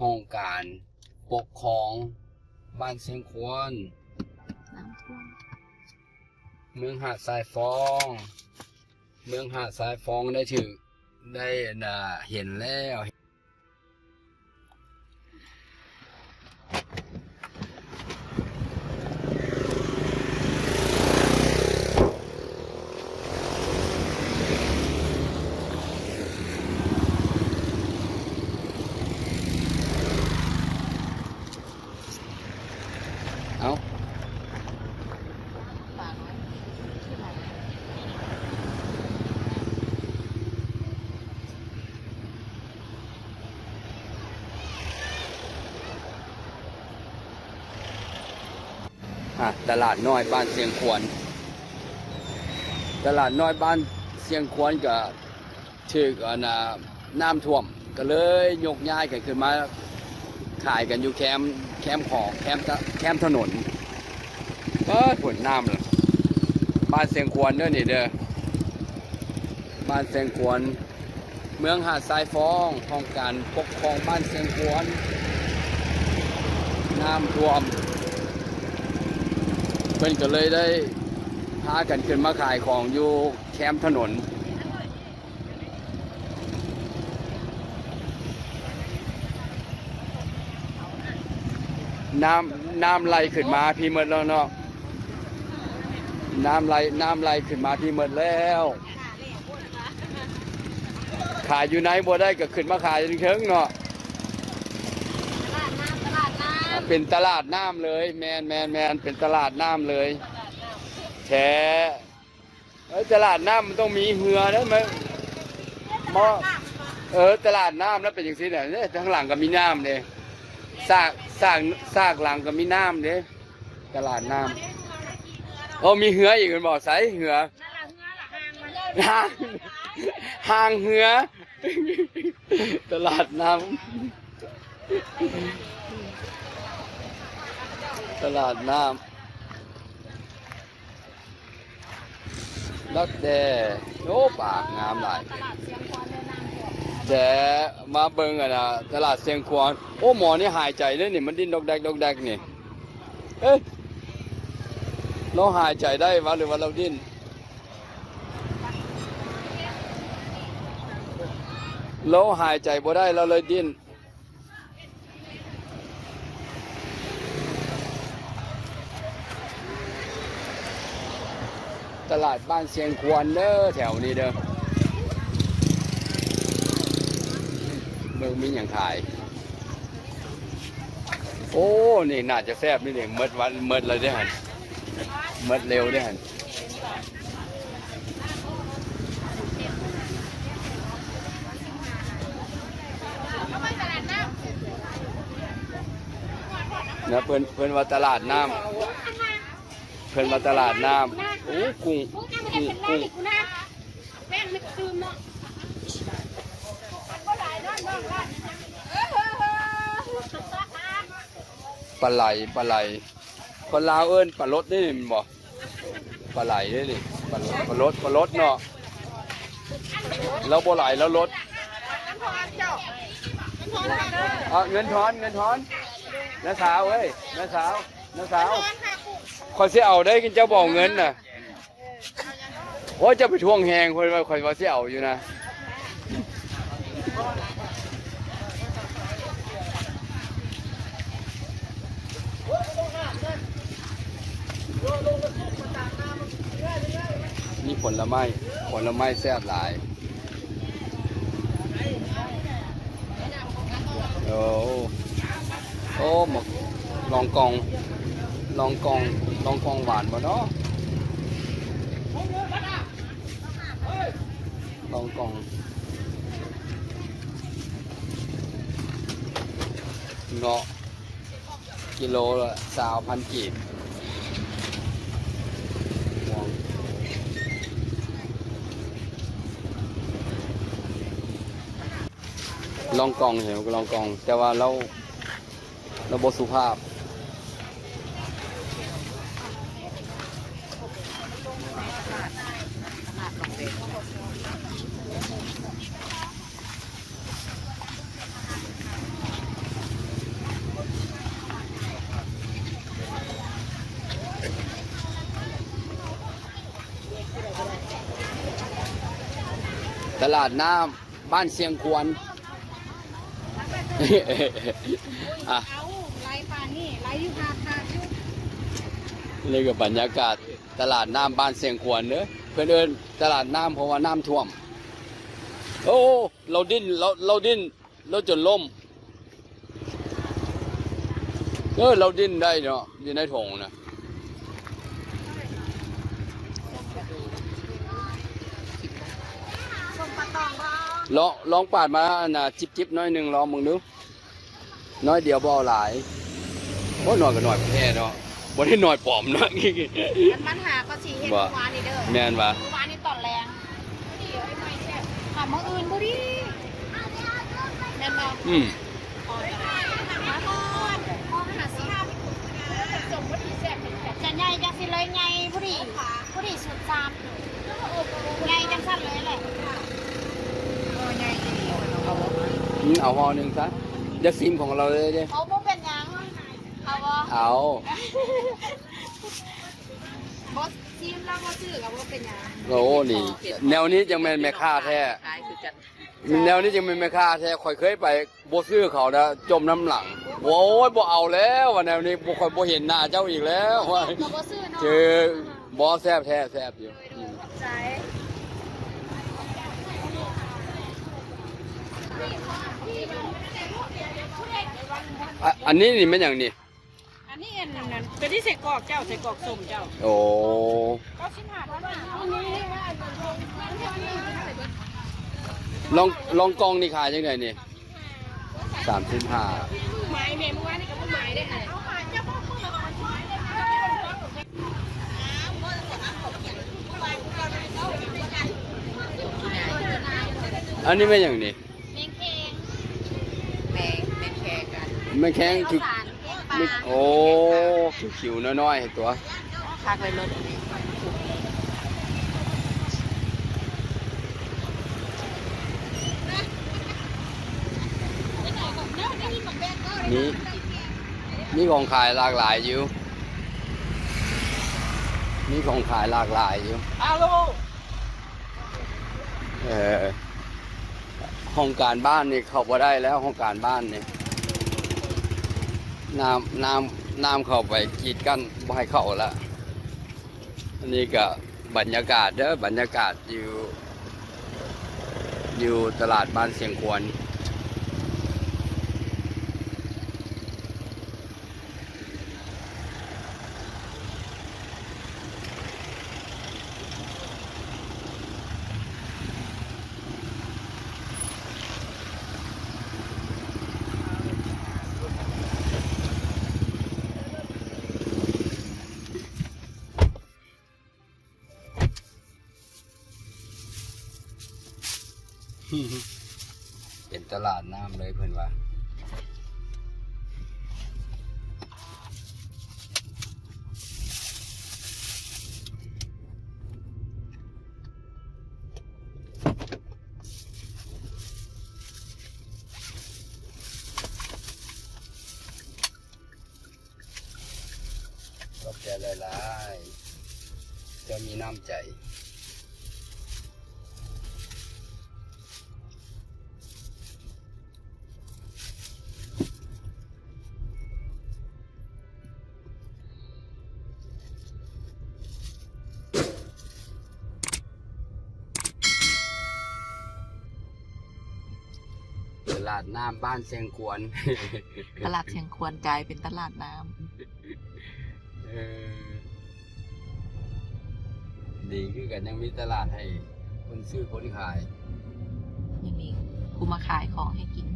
ຫ້ອງການປົກຄອງບ້ານຊຽງຄວນ ເມືອງຫາດຊາຍຟອງ ເມືອງຫາດຊາຍຟອງໄດ້ຖືກ ໄດ້ ອັນນ່າ ເຫັນແລ້ວ. ເອົ້າ ອາ ຕະຫຼາດນ້ອຍບ້ານຊຽງຄວນ ຕະຫຼາດນ້ອຍບ້ານຊຽງຄວນກະ ຖືກ ອັນນ່າ ນ້ຳຖ້ວມ ກໍເລີຍຍົກຍ້າຍກັນຂຶ້ນມາຂາຍກັນຢູ່ແຄມ ແຄມຂອງ ແຄມ ແຄມຖະໜົນ. ເອີ ພຸ້ນນ້ຳ ບ້ານຊຽງຄວນເດີນີ້ເດີ ບ້ານຊຽງຄວນ ເມືອງຫາດຊາຍຟອງ ຫ້ອງການປົກຄອງບ້ານຊຽງຄວນ ນ້ຳຖ້ວມ ເພິ່ນກໍເລີຍໄດ້ພາກັນຂຶ້ນມາຂາຍຂອງຢູ່ ແຄມຖະໜົນ ນ້ຳ ນ້ຳໄຫຼຂຶ້ນມາພີ້ໝົດແລ້ວເນາະ ນ້ຳໄຫຼ ນ້ຳໄຫຼຂຶ້ນມາພີ້ໝົດແລ້ວ ຂາຍຢູ່ໃນບໍ່ໄດ້ກໍຂຶ້ນມາຂາຍຢູ່ເທິງເນາະ ເປັນຕະຫຼາດນ້ຳເລີຍ ແມ່ນໆໆ ເປັນຕະຫຼາດນ້ຳເລີຍ ແທ້. ເອີ ຕະຫຼາດນ້ຳມັນຕ້ອງມີເຮືອເດ້ ມາ ເອີ ຕະຫຼາດນ້ຳແລ້ວເປັນຈັ່ງຊີ້ແຫຼະ ທາງຫຼັງກໍມີນ້ຳເດ້ ສາກ ສາກ ສາກຫຼັງກໍມີນ້ຳເດ້ ຕະຫຼາດນ້ຳ ໂອ້ ມີເຮືອອີກແມ່ນບໍ່ ໃສເຮືອ ຮາງ ຮາງເຮືອ ຕະຫຼາດນ້ຳ ຕະຫຼາດນ້ຳ ດັກແດ່ ໂອ້ ປາງາມຫຼາຍ ແດ່ ມາເບິ່ງ ອັນນ່າ ຕະຫຼາດຊຽງຄວນ ໂອ້ ໝໍນີ້ຫາຍໃຈເດ້ນີ້ ມັນດີ້ນດອກແດກ ດອກແດກນີ້ ເອີ ລາວຫາຍໃຈໄດ້ຫວາ ຫຼືວ່າລາວດີ້ນ ລາວຫາຍໃຈບໍ່ໄດ້ ລາວເລີຍດີ້ນ. ຕະຫຼາດບ້ານຊຽງຄວນເດີ ແຖວນີ້ເດີ ເບິ່ງມີຫຍັງຂາຍ ໂອ້ ນີ້ໜ້າຈະແຊບນີ້ ນີ້ ໝົດວັນ ໝົດແລ້ວເດ້ຫັ້ນ ໝົດເລັວເດ້ຫັ້ນ. ນະ ເພິ່ນ ເພິ່ນວ່າຕະຫຼາດນ້ຳ ເພິ່ນວ່າຕະຫຼາດນ້ຳ ໂອ້ ກຸ້ງ ກຸ້ງ ກຸ້ງ ປາໄຫຼ ປາໄຫຼ ຄົນລາວເອີ້ນປາລົດເດ້ແມ່ນບໍ່? ປາໄຫຼເດ້ນີ້ ປາລົດ ປາລົດ ປາລົດເນາະ ລາວບໍ່ໄຫຼ ລາວລົດ ເງິນທອນ ເງິນທອນ ນ້າສາວເອີຍ ນ້າສາວ ນ້າສາວ ຂ້ອຍຊິເອົາໄດ້ ຄັນເຈົ້າບໍ່ເອົາເງິນນະ. ໂອ້ຍ ເຈົ້າໄປທວງແຮງ ຂ້ອຍວ່າ ຂ້ອຍວ່າຊິເອົາຢູ່ນະ ມີຜົນລະໄມ້ ຜົນລະໄມ້ແຊບຫຼາຍ. ໂອ້ ໂອ້ ໝາກລອງກອງ ລອງກອງ ລອງກອງຫວານບໍ່ເນາະ? ລອງກອງ ເງາະ ກິໂລລະຊາວພັນກີບ. ລອງກອງ ເຫັນລອງກອງ ແຕ່ວ່າລາວ ລາວບໍ່ສຸພາບ. ຕະຫຼາດນ້ຳບ້ານຊຽງຄວນ ອ່ະ ເອົາ ໄຫຼປານນີ້ ໄຫຼຢູ່ ຄາກໆ ຢູ່. ນີ້ກໍບັນຍາກາດຕະຫຼາດນ້ຳບ້ານຊຽງຄວນເດີ້. ເພິ່ນເອີ້ນຕະຫຼາດນ້ຳ ເພາະວ່ານ້ຳຖ້ວມ. ໂອ້ ລາວດີ້ນ ລາວ ລາວດີ້ນ ລາວຈົນລົ້ມ. ເອີ ລາວດີ້ນໄດ້ເນາະ ຢູ່ໃນຖົງນະ. ລອງ ລອງປາດມາ ອັນນ່າ ຈິບໆ ໜ້ອຍໜຶ່ງ ລອງເບິ່ງດູ. ໜ້ອຍດຽວ ບໍ່ເອົາຫຼາຍ. ໂອ້ ໜ້ອຍກໍໜ້ອຍແທ້ເນາະ. ບໍ່ໄດ້ໜ້ອຍປອມເນາະ. ມັນ ມັນຫາກໍຊິເຮັດ ບໍ່ ມື້ວານນີ້ເດີ້. ແມ່ນຫວາ? ມື້ວານນີ້ຕອນແລງ ຫາມື້ອື່ນພໍດີ ແມ່ນບໍ່? ອືມ ຈະໃຫຍ່ ຈັກຊິເລີຍໃຫຍ່ພໍດີ ພໍດີສູດສາມ ໃຫຍ່ຈັ່ງຊັ້ນເລີຍແຫຼະ. ເອົາຫໍ່ໜຶ່ງຊະ ຢ່າຊີມຂອງລາວເລີຍເດ້. ໂອ້ ບໍ່ເປັນຫຍັງ. ເອົາບໍ່? ເອົາ. ບໍ່ຊີມແລ້ວບໍ່ຊື້ກໍບໍ່ເປັນຫຍັງ. ໂອ້ ນີ້ ແນວນີ້ຈັ່ງແມ່ນແມ່ຄ້າແທ້. ແນວນີ້ຈັ່ງແມ່ນແມ່ຄ້າແທ້. ຂ້ອຍເຄີຍໄປ ບໍ່ຊື້ເຂົານະ ຈົ່ມນ້ຳຫຼັງ. ໂອ້ຍ ບໍ່ເອົາແລ້ວ ວ່າແນວນີ້ ບໍ່ ຂ້ອຍບໍ່ເຫັນໜ້າເຈົ້າອີກແລ້ວ. ບໍ່ຊື້ເນາະ. ເຈີ ບໍ່ ແຊບແທ້ ແຊບຢູ່. ອືມ ຂອບໃຈ. ອະ ອັນນີ້ນີ້ແມ່ນຫຍັງນີ້? ອັນນີ້ອັນນັ້ນ ໂຕນີ້ໄສ້ກອກເຈົ້າ ໄສ້ກອກສົ້ມເຈົ້າ. ໂອ້ ເກົ້າສິບຫ້າເທົ່ານັ້ນ. ລອງ ລອງກອງນີ້ຂາຍຈັ່ງໃດນີ້? ສາມສິບຫ້າ. ໝາຍແມ່ ມື້ວານນີ້ກໍບໍ່ໝາຍເດ້. ອັນນີ້ແມ່ນຫຍັງນີ້? ແມງແຄງ ແມງ ແມງແຄງກັນ ແມງແຄງຄື ແມງປາ ໂອ້ ຄິວໆ ນ້ອຍໆ ຕົວະ ຄັກເລີຍລົດ ມີ ມີຂອງຂາຍຫຼາກຫຼາຍຢູ່ ມີຂອງຂາຍຫຼາກຫຼາຍຢູ່. ອາໂລ ເອີ ຫ້ອງການບ້ານນີ້ເຂົ້າບໍ່ໄດ້ແລ້ວ ຫ້ອງການບ້ານນີ້ ນ້ຳ ນ້ຳ ນ້ຳເຂົ້າໄປກີດກັ້ນບໍ່ໃຫ້ເຂົ້າລະ. ອັນນີ້ກະບັນຍາກາດເດີ້ ບັນຍາກາດຢູ່ ຢູ່ຕະຫຼາດບ້ານຊຽງຄວນ. ເປັນຕະຫຼາດນ້ຳເລີຍເພິ່ນວ່າ. ຂອບໃຈຫຼາຍໆ ເຈົ້າມີນ້ຳໃຈ. ຕະຫຼາດນ້ຳບ້ານຊຽງຄວນ ຕະຫຼາດຊຽງຄວນກາຍເປັນຕະຫຼາດນ້ຳ. ເອີ ດີຄືກັນ ຍັງມີຕະຫຼາດໃຫ້ຄົນຊື້ຄົນຂາຍ ຍັງມີຜູ້ມາຂາຍຂອງໃຫ້ກິນ.